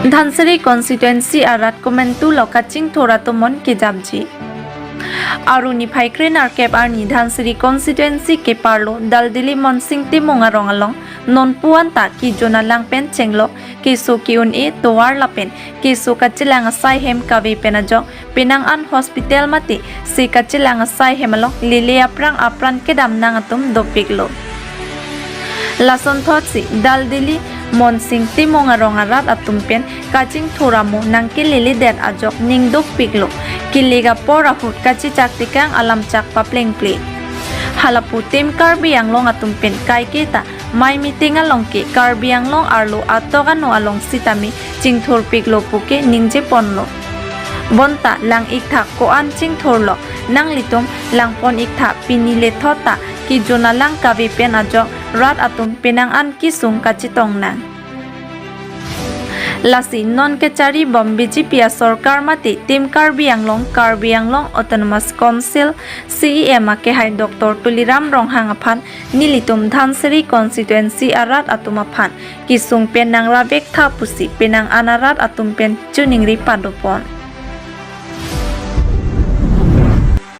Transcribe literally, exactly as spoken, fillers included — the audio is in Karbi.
Dhansiri constituency arat komantu lo kachingthur atum mon kejapji. Aru niphai kre-nerkep arni Dhansiri constituency keparlo Daldili Monsing Timung arong along non puan ta kejun alang pen chenglok keso ke-un-e tovar lapen keso kachelang asai hem kave pen ajok penang an hospital mate se kachelang asai hem along lele aphrang apran kedam nang atum dopiklo. Lasonthotsi Daldili Monsing Timung arong arat atum pen kachingthur amo nangkeleledet ajok ning dopiklo. Kilik apor ahut kachechak tekang alamchak paplengple. Halapu Team Karbi Anglong atum pen kaiketa mei meeting along ke Karbi Anglong arlo atok ano along sitame chingthurpiklo puke ningjeponlo. Bonta lang-ikthak ko-an chingthurlo, nanglitum langpon-iktha, pini lethot ta kejun alang kave pen ajok rat atum penang an kesung kachetong nang. Lasi non kecharibom B J P asorkar mate Team Karbi Anglong, Karbi Anglong Autonomous Council C E M akehai Doctor Tuliram Ronghang aphan nelitum Dhansiri constituency arat atum aphan kesung pen nangravektha pusi penang an arat atum pen choningri padopon.